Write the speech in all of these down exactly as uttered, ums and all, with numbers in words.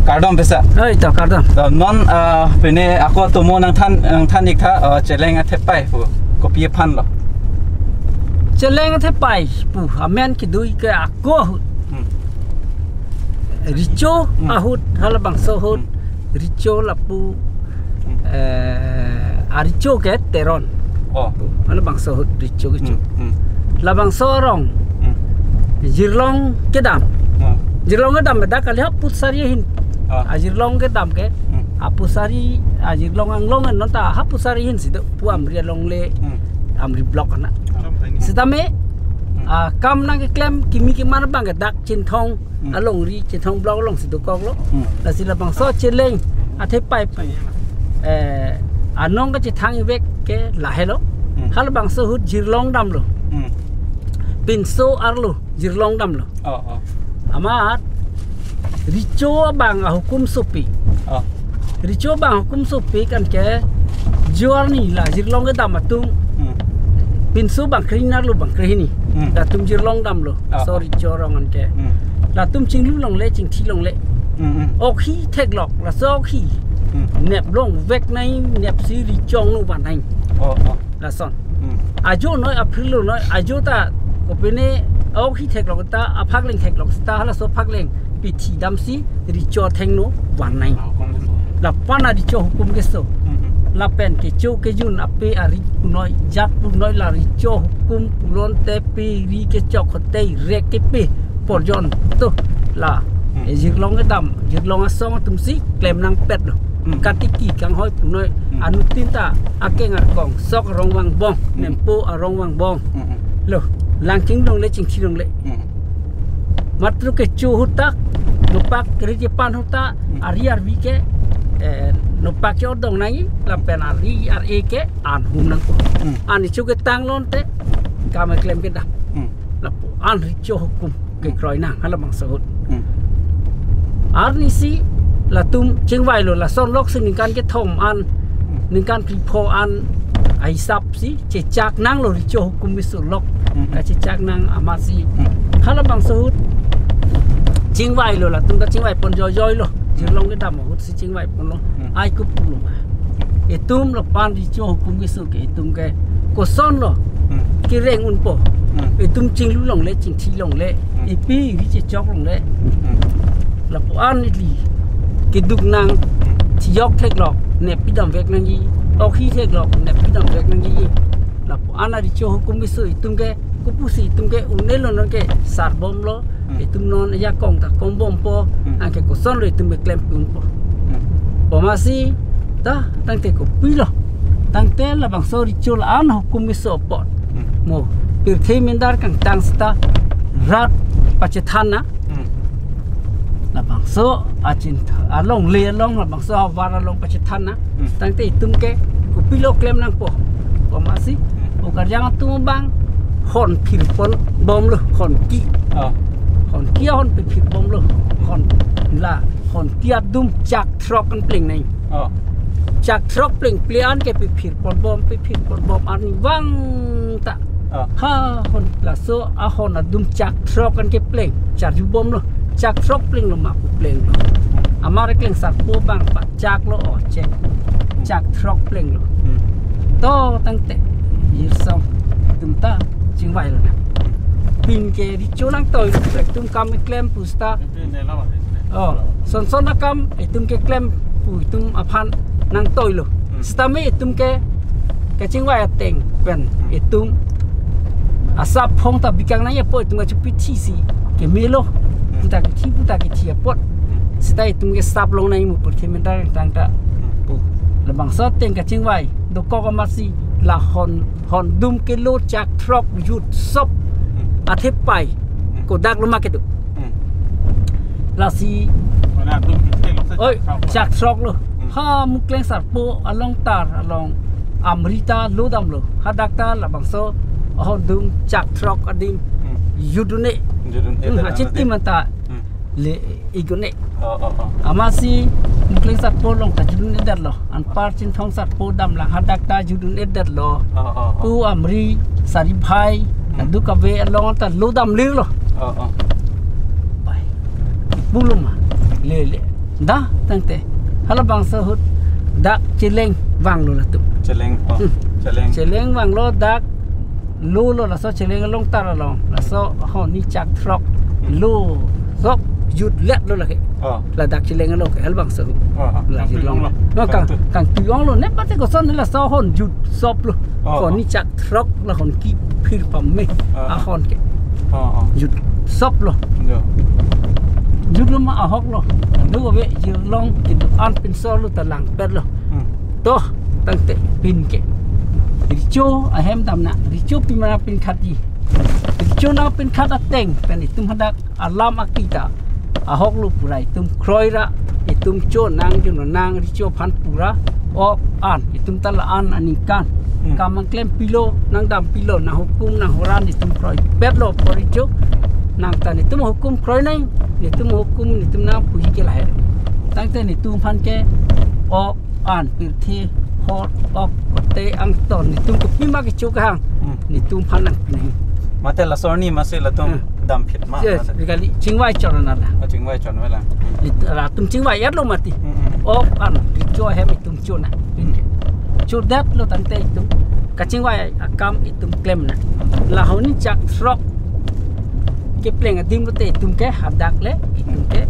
Kardom pisa. Oi, to kardom. To non, ah, pine ako atomo nangthan, nangthan ik tha, ah, cheleng athepai pu kopi aphan lo? Cheleng athepai pu amen kedo ke ako ahut. Hmm. Recho Hmm. ahut, halabangso ahut. Hmm. Recho lapu Hmm. eh, arecho ke Teron. Oh. Halabangso ahut recho kecho. Hmm, hmm. Labangso arong. Hmm. Jirlong kedam. Oh. Jirlong kedam dak kali ha pusari ahin. Oh. Ajirlong kedam ke. Hmm. Apusari, ajirlong anglong non ta ha pusari ahin si do pu Amri alongle. Hmm. Amri block na. Oh. Sitame, Hmm. ah, kam nangkeklem kimi keman abang ke dak Chinthong Hmm. alongri, Chinthong block along si dokoklo. Hmm. Lasi labangso cheleng athepai pu, eh, anong kachethang ivek ke lahelo. Hmm. Halabangso ahut jirlong damlo. Hmm. Pinso arlo jirlong damlo. Oh, oh. Amat recho abang ahukum sopi. Oh. Recho abang ahukum sopi kan ke jo arni la jirlong kedam atum. Hmm. Pinso bang kre-hini arlo bang kre-hini. Hmm. Latum jirlong damlo. Ah. So recho arong an ke. Hmm. Latum chinglu longle, chingthi longle. Hmm, hmm. Okhi theklok, laso okhi. Hmm. Nep longvek nai, nep si recho angno van nai. Oh, oh. Lason. Hmm. Ajo noi, aphrilo noi, ajo ta, kopine okhi theklok ta, aphakleng theklok ta, halaso phakleng pithi damsi recho athengno van nai. Ah, hukum keso. Lapu-an arecho hukum keso. Hmm, hmm. Lapen kecho kejun ape ari punoi, jat punoi la recho hukum pulote pe ri kechok hotei rek kepe porjonto la. Hmm. Eh, jirlong kedam, jirlong asong atumsi klem nangpetlo. Hmm. Katiki kanghoi punoi, Hmm. anuttin ta akeng arkong, sok arong vangbom, Hmm. nempo arong vangbom. Hmm, hmm. Lo, lang chinglu longle, chingthi longle. Hmm. Matro kecho ahut ta, nopak kri kepan ahut ta, Hmm. ari arvi ke, eh, nopak ke odong nangji, lapen ari ar-e ke an hum nangkok. Hmm. An recho ketang lonte, kam keklem kedam. Hmm. Lapu-an recho hukum Hmm. kekroi nang, halabangso ahut. Hmm. Arnisi latum chingvailo, lason lok si ningkan kethom an, Hmm. ningkan phli pho an, ahisap si chechak nanglo recho hukum keso lok. Hmm. Kachechak nang amatsi. Hmm. Halabangso ahut chingvailo, latum ta chingvai pon joijoilo. Jirlong kedam ahut si chingvai ponlo. Hmm. Ai kopulo ma. Itum lapu-an recho hukum keso ke itum ke kosonlo. Hmm. Kereng unpo. Hmm. Itum chinglu longle, chingthi longle. Hmm. Ipi ri chechok longle. Hmm. Lapu-an ili keduk nang Hmm. thiyok theklok, nep pidamvek nangji. Okhi theklok, nep pidamvek nangji. Lapu-an arecho hukum keso itum ke, kopusi itum ke un-elo non ke sarbomlo. Hmm. Itum non ajakong ta kongbompo, Hmm. anke kosonlo itum keklem pi unpo. Hmm. Bomasi, ta, tangte kopilo. Tangte labangso recho la-an hukum keso apot. Hmm. Mo, pirthe mindar kangtang seta, rat pachethan na. Hmm. Labangso achin alongle along, labangso avar along pachethan na. Hmm. Tangte itum ke kopilo klem nangpo. Bomasi, Hmm. o karjang atum abang, hon phirponbomlo, honki. Oh. Honki ahon pe phirponbomlo, hon la, honki adum chak throk an pleng nai. Oh. Chak throk pleng pleng an ke pe phirponbom, pe phirponbom arnivang ta. Oh. Ha, hon laso ahon adum chak throk an kepleng, charjubomlo, chak throk plenglo ma pu plenglo. Amar kekleng sarpo abang pachaklo o chek. Chak throk plenglo. Hmm. To tangte, irsong, itum ta chingvailo na. Pin ke recho nangtoi, itum kam keklem pu seta. Oh, sonson akam, itum keklem pu itum aphan nangtoilo. Hmm. Sitame itum ke kachingvai ateng pen Hmm. itum asap phong ta bikang nangji apot itum kachipithi si kemelo. Hmm. Puta kithi, puta kithi apot. Hmm. Seta itum ke sap long nangji mo pirthe mindar kangtang ta. Hmm. Pu. Labangso ateng kachingvai dokok amatsi la hon, hondum kelo chak throk jut sop Hmm. athepai Hmm. kodak lo ma kedo. Hmm. Lasi Mana atum kithek lo sa Oi, chak throk lo. Chak throk lo. Hmm. Ha, Mukleng Sarpo along tar along Amri ta lo damlo. Hadak ta labangso ahondum chak throk adim Hmm. jut un-e. Jut un-e Hmm, dan ha chiti amat, eh. man ta Hmm. le ik un-e. Oh, oh, oh. Amatsi Mukleng Sarpo along ta jut un-edetlo. Anpar Chinthong Sarpo damlang hadak ta jut un-edetlo. Oh, oh, oh. Pu Amri Sari Bhai Hmm. kadokave along ta lo damlirlo. Oh, oh. Pai. Pulo ma. Le, le. Da, tangte. Halabangso ahut dak cheleng vanglo latum. Cheleng, oh, Hmm. cheleng. Cheleng vanglo dak lolo laso cheleng along tar along. Laso honi chak throk Hmm. lo sok jutletlo lake. Oh. Ladak cheleng along ke halabangso ahut. Oh, oh. La Kangtui jut long. Onglo. No, kang, Kangtui. Kangtui Onglo. Ne pate koson ne laso hon jutsoplo. Oh, Honi oh. chak throk la hon kiphir pame. Oh, oh. Ahon ke. Oh, oh. Jutsoplo. Jo. Jutlo ma ahoklo. Duk ave jirlong, kedo-an pinsorlo ta langpetlo. Hmm. To, tangte pin ke. Recho ahem damnang. Recho pima nangpinkhatji. Recho nangpinkhat ateng pen itum hadak alam akita ahoklo pura itum kroi ra, itum chonang junonang recho aphan pura ok an, itum ta la-an aningkan. Hmm. Kam nangklempilo, nangdampilo, nanghukum nanghoran itum kroipetlo apor recho. Nang ta netum hukum kroinang, netum hukum netum nangpuji ke lahai. Tangte netum aphan ke ok an, pirthe, hor, ok, kote, angton, netum kopima kecho kehang, Hmm. netum aphan nangpinang. Mate laso arni masi latum Hmm. damphit ma, Yes, mate. Kali chingvai chon nala. Oh, chingvai chon vela. It-, latum chingvai-etlo mati. Hmm, hmm. Ok an, recho ahem itum chonang. Pin ke. Chodetlo tangte itum kachingvai akam itum klemnang. La honi chak throk kepleng adim lote itum ke hadak le itum ke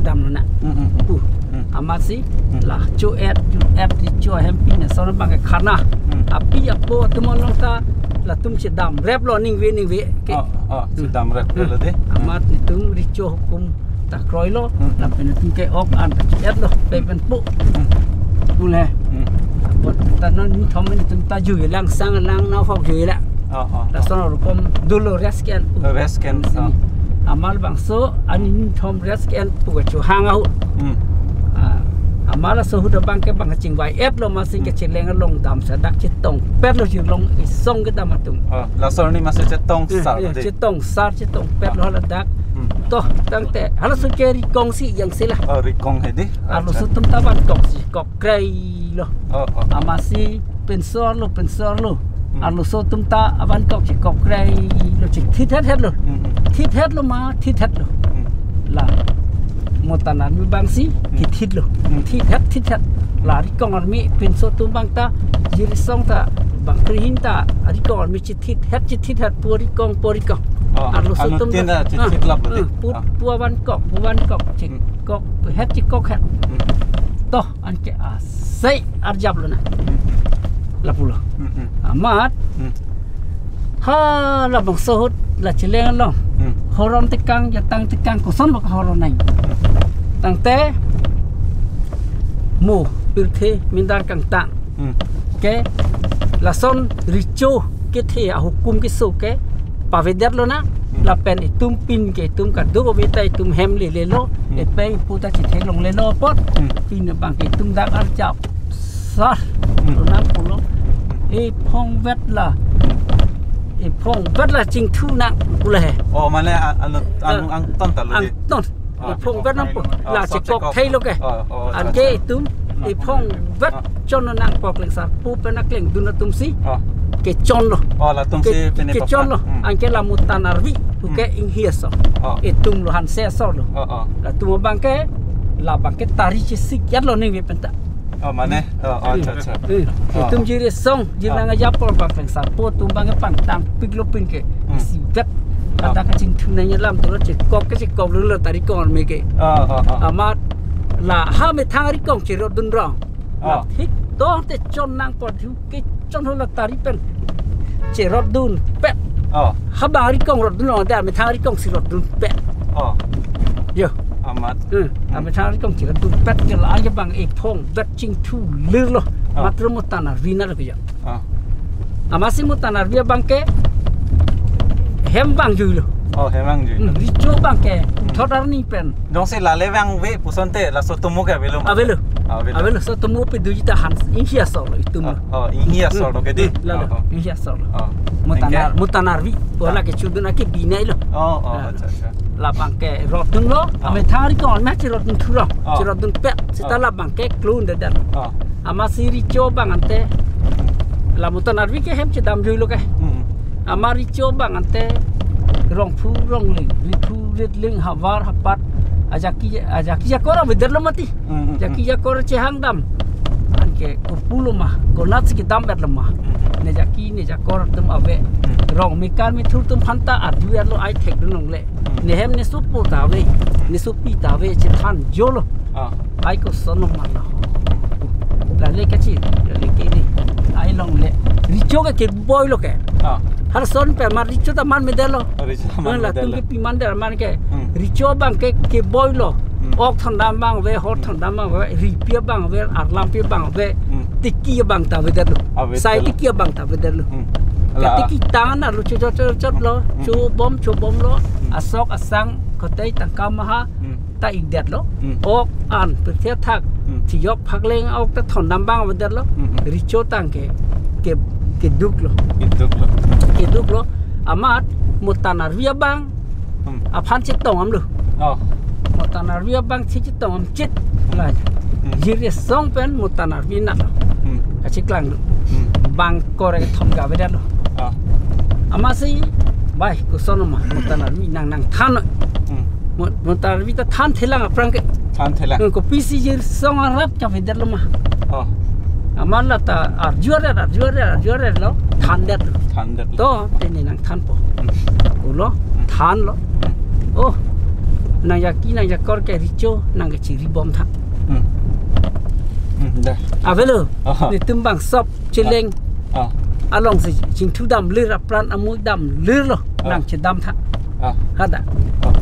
damlonang. Hmm, hmm, hmm. Pu. Hmm. Amatsi Hmm. la cho-et, jut-et, recho ahem pin ason abang ke khana. Hmm. Api apo atum along ta latum chedamreplo ningve ningve ke. Oh, oh, Hmm. chedamrep Hmm. lo de. Hmm. Amat itum recho hukum ta kroilo, Hmm. lapen itum ke ok an ta cho-etlo, pe Hmm. pen pu. Hmm. Pule. Hmm. Apot ta non nithom itum ta juilang sang lang nahok juilang. Oh, oh, oh. Lason rukom dolo rest ke-en pu. Rest ke-en, Sini. oh. Amat labangso, ani nithom rest ke-en pu kachohang ahut. Hmm. Ah, amat laso ahut abang ke bang chingvai-etlo masi Hmm. kacheleng along damsi dak chetongpetlo jirlong isong kedam atum. Oh, laso arni masi chetong Eh, sar eh, de. Chetong sar, chetongpetlo Ah. haladak. Hmm. To, tangte, halaso ke rikong si yang sila. Oh, rikong hedi. Arloso Acha. atum ta vankokji, kok kreilo. Oh, oh. Amatsi pinsorlo, pinsorlo. Hmm. Arloso atum ta avankokji, kok kreilo, chethithethetlo. Hmm, hmm. Thithetlo ma, thithetlo. Hmm. La Motan army abangsi Hmm. thithitlo. Hmm. Thithet, thithet. La rikong army pinso atum abang ta, jirisong ta, bang krihin ta, rikong army chethithet, chethithet, pu rikong, pu rikong. Oh, Arloso atum anuttin ta, ta chethit ah, lap ah, berarti. pu, Ah. pu avankok, pu avankok, Hmm. chekok, hetchekokhet. Hmm. To, anke asai arjaplonang. Hmm. Lapulo. Hmm, hmm. Amat. Hmm. Halabangso ahut la cheleng along. Hmm. Horon tekang, jatang tekang, kosonlo kahoronnang. Hmm. Tangte mo pirthe mindar kangtang. Hmm. Ke lason recho kethe ahukum keso ke pavedetlonang. Hmm. Lapen itum pin ke itum kadokave ta itum hem lelelo. Hmm. Epe ipu ta chetheklonglelo apot. Hmm. Pin abang ke itum dak arjap sar Hmm. lonang pulo. Ephong vet la. Ephong vet la chingthunang pulo he. Oh, mane a-, anu, anu Eh, angton ta lo de. angton. Ah, Ephong vet nang pu. Ah, La so chekok chekok. thailo ke. Oh, oh, Anke acha, acha. itum Hmm. ephong vet Ah. chon nang Koklengsar pu pen aklengdun atum si. Ah. Kechonlo. Oh, latum Ke-, si pine kechonlo. papa. Hmm. Anke la Motan army pu ke Hmm. inghi aso. Oh. Itum lo hanse aso lo. Oh, oh. Latum abang ke, labang ke tari chesik-etlo ningve penta. Oh, mane? Oh, oh, acha, acha. Eh, Oh. itum jirisong, jir Oh. nangajapor Koklengsar pu atum abang ke pangtangpiklo pin ke. Hmm. Isivet. Oh. Kada kachingthunang alam dolo, chekok ke chekoklo, la ta rikong army ke. Oh, oh, oh. Amat la ha methang rikong cherotdun rong. Oh. La thik to te chon nang apot hu kechonlo la tari pen cherotdunpet. Oh. Habang rikong rotdunlo, da methang rikong si rotdunpet. Oh. Yo. Amat. Hmm. Hmm. Amethang rikong cherotdunpet ke la aja bang ephong vet chingthu lirlo. Oh. Matro Motan army nalo ke ya. Oh. Amatsi Motan army abang ke hem vangjuilo. Oh, hem vangjui. Hmm, recho abang ke Hmm. thot arni pen. Jongsi lale vangve puson te laso atomo ke avelo ma? Avelo. Ah, avelo. Avelo, laso atomo pe duji ta han inghi asor lo itum lo. Oh, oh, inghi asor lo ke di? Hmm, lalo, Oh, oh. inghi asor lo. Oh. Motan Anke? ar-, Motan army. Bola Ah. ke chudun ake binai lo. Oh, oh, Lalo. acha, acha. Labang ke rotdunlo, Ah. amethang rikong army cherotdun thuro. Ah. Cherotdunpet, seta Ah. labang ke klun dedan. Ah. Amatsi recho abang ante, Hmm. la Motan army ke hem chedamjuilo ke. Hmm. Amat recho abang ante, rongphu rongling, rithu ritling, havar hapat, Ajaki, ajaki jakor avedetlo mati. Hmm, hmm, hmm. Jaki jakor chehang dam. Anke kopulo ma, konatsi kedam-etlo ma. Hmm. Ne jaki, ne jakor atum ave. Hmm. Rong mekar methur atum aphanta arju-etlo ai thekdun longle. Hmm. Nehem nesopo ta ave, nesopi ta ave, chethanjolo. Ah. Ai koson ma la. Lale kachi, lale ke ni. Ai longle. Recho ke keboilo ke. Ah. Halason pen ma recho ta manmedetlo. Recho ta manmedetlo. Latum ke pi mandet amat ke. Hmm. Recho abang ke keboilo. Hmm. Ok thondam abang ave, hor thondam abang ave, ripi abang ave, arlampi abang ave. Hmm. Tiki abang ta avedetlo. Avedetlo. Sai tiki abang ta avedetlo. Hmm. Ke la tiki tang na lo cho cho cho cho lo. Hmm. Chobom chobomlo. Hmm. Asok asang kotei tangka maha. Hmm. Ta ikdetlo. Hmm. Ok an pirthe athak. Hmm. Thiyok phakleng ok ta thondam abang avedetlo. Hmm, hmm. Recho tang ke, ke, keduklo. Keduklo. Keduklo. Amat mo tan arvi abang. Hmm. Aphan chetong damlo. Oh. Mo tan arvi abang che chetong dam chit. La. Hmm. Jir asong pen mo tan arvi natlo. Hmm. Kacheklanglo. Hmm. Bang kor kethom ke avedetlo. Oh. Amatsi, bai, koson ma, mo tan arvi nang nangthan. Hmm. Mo, mo tan arvi ta thanthelang aphrang ke. Thanthelang. Eh, kopisi jir asong arap ke avedetlo ma. Oh. Amat la ta arju-et, arju-et, arju-etlo, thandet. Thandet. To, te ne nangthanpo. Hmm. Ulo, hmm, thanlo. Hmm. Oh, nang jaki, nang jakor ke recho, nang kachiribom tha. Hmm. Hmm, da. Avelo, oh, netum bang sop, cheleng. Ah. Alongsi chingthu damlir, apran amui damlirlo, ah, nang chedam tha. Ah. Hadak. Ah.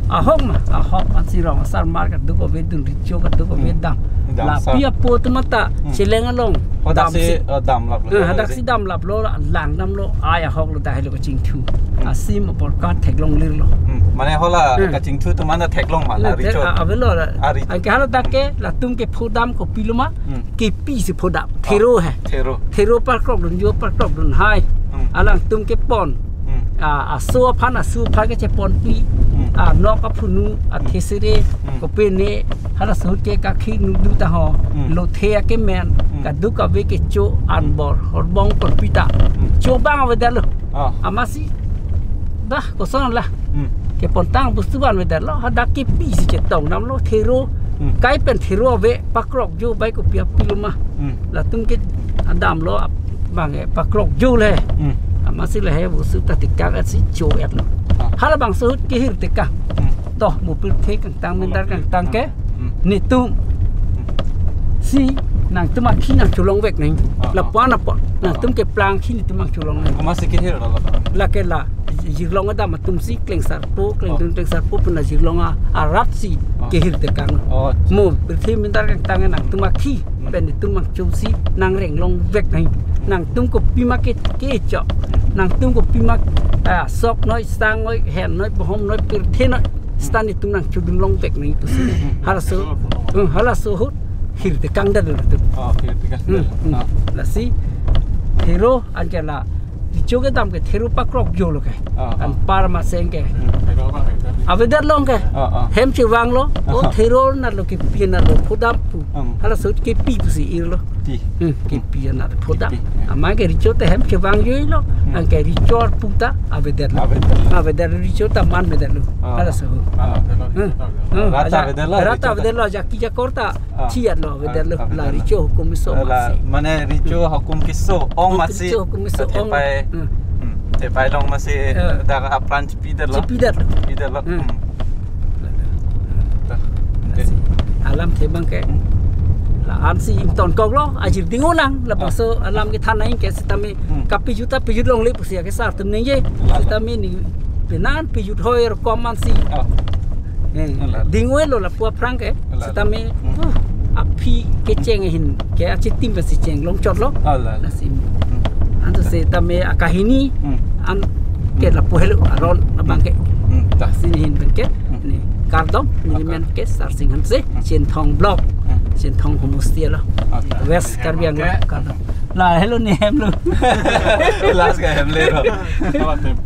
Ahok ma, ahok ansi rong asar mar kaduk avedun, recho kaduk, hmm, avedam. Dam la sar. Pi apo atum ta, hmm, cheleng along. Hadaksi, damsi, eh, damlaplo. Eh, hadaksi damlaplo, langdamlo, ai ahoklo, dahelo kachingthu. Hmm. Asim apor ka theklonglirlo. Hmm. Mane hala, hmm, kachingthu atum anta theklong ma, la, eh, recho. Ah, avelo la. Ah, recho. Anke haladak ke, hmm, latum kephodam kopilo ma, hmm, kepisi phodam. Ah, thero he. Thero. Thero pakrokdun jo, pakrokdun hai. Hmm. Alangtum kepon. Hmm. Ah, aso aphan, aso aphan kecheponpi. Hmm. Ah, nok aphunu, ah, hmm, thesere, hmm, kopine, halaso ahut ke kakhinu du ta ho. Hmm. Lothe akemen, hmm, kaduk kave kecho, hmm, anbor horbong ponpi ta. Hmm. Cho abang avedetlo. Ah. Amatsi, dah, koson la. Hmm. Kepontang bostu abang avedetlo, hadak kepisi chetong damlo, thero. Hmm. Kai pen thero ave, pakrok jo, bai kopi apilo ma. Hmm. Latum ke damlo, ap-, bang, eh, pakrok jo le. Hmm. Amatsi le he, bostu ta tekang et si cho-etlo. Ah. Halabangso ahut kehir tekang. Hmm. To, mo pirthe kangtang, mindar kangtang ke. Hmm. Netum. Hmm. Si, nangtum akhei nangcholongvek nang. Ah, ah. Lapu-an apot. Ah, nangtum ah, keplang akhei netum nangcholong nang. Komatsi kehirlo la? Lake la, jirlong adam atumsi klengsarpo, klengdun, oh, klengsarpo pen la jirlong a, aratsi, oh, kehir tekang. Oh. Mo, pirthe mindar kangtang nangtum akhei. Hmm. Pen netum nangchosi, nang renglongvek nang. Nangtum kopima ke, kecho. Hmm. Nangtum kopima, ah, sok noi, sang noi, hen noi, bohom noi, pirthe noi. Hmm. Seta netum nangchodun longvek nang pusi. Hmm. Halaso, hmm, halaso ahut hir tekang damlo latum. Oh, hir tekang. Hmm, hmm. Ah. Lasi, thero anke la, recho kedam ke thero pakrok jolo ke. Ah, ah. Anpar maseng ke. Hmm. Avedetlo ke. Ah, ah. Hem chevanglo. Oh, ah, thero natlo, kepi natlo, phodam pu. Hmm. Halaso ahut kepi pusi irlo. Pi. Hmm, kepi anat phodam. Kepi, ya. Amai ke recho ta hem chevang joilo. Hmm. Anke recho arpu ta avedetlo. Avedetlo. Avedetlo, recho ta manmedetlo. Ah. Halaso. Ah. Hmm. Hmm. Rat ta aja-, avedetlo, rat ta recho ta avedetlo, jaki jakor ta, ah, thi-etlo, avedetlo. Ah, avedetlo. La recho hukum keso, la, amatsi. Mane recho hukum keso ong, oh, amatsi. Recho hukum keso ong. Thepai. Hmm. Hmm. Thepai long amatsi, eh, dak apran chepidetlo. Chepidetlo. Chepidetlo. Hmm. Hmm. Dah. Alamthe abang ke. Hmm. La-ansi ingtonkoklo, ajir ding-o lang, labangso, ah, alam kethan nang ke setame, hmm, kapejut ta pejut longle pusi akesar atum ningje. La, la. Setame ne penan pejut hoi rokom ansi. Ah. Eh, la, la. Ding-o-etlo lapu aphrang ke. La, la. Setame, hmm, uh, aphi kecheng ahin ke achitim pensi chenglong chotlo. Ah, la, la. Lasi. Hmm. Anto setame akahini, hmm, an ke, hmm, lapu helo aron abang ke. Hmm, ta. Lasi nehin pen ke, hmm, ne kardom, ah, neli ta. Men ke Sarsing Hanse, hmm, Chinthong Block, hmm, Chinthong Homosti lo. Ah, ta. West Karbi Anglong, oke, kardom. La helo ne hemlo. Last ke hemle lo. Alam,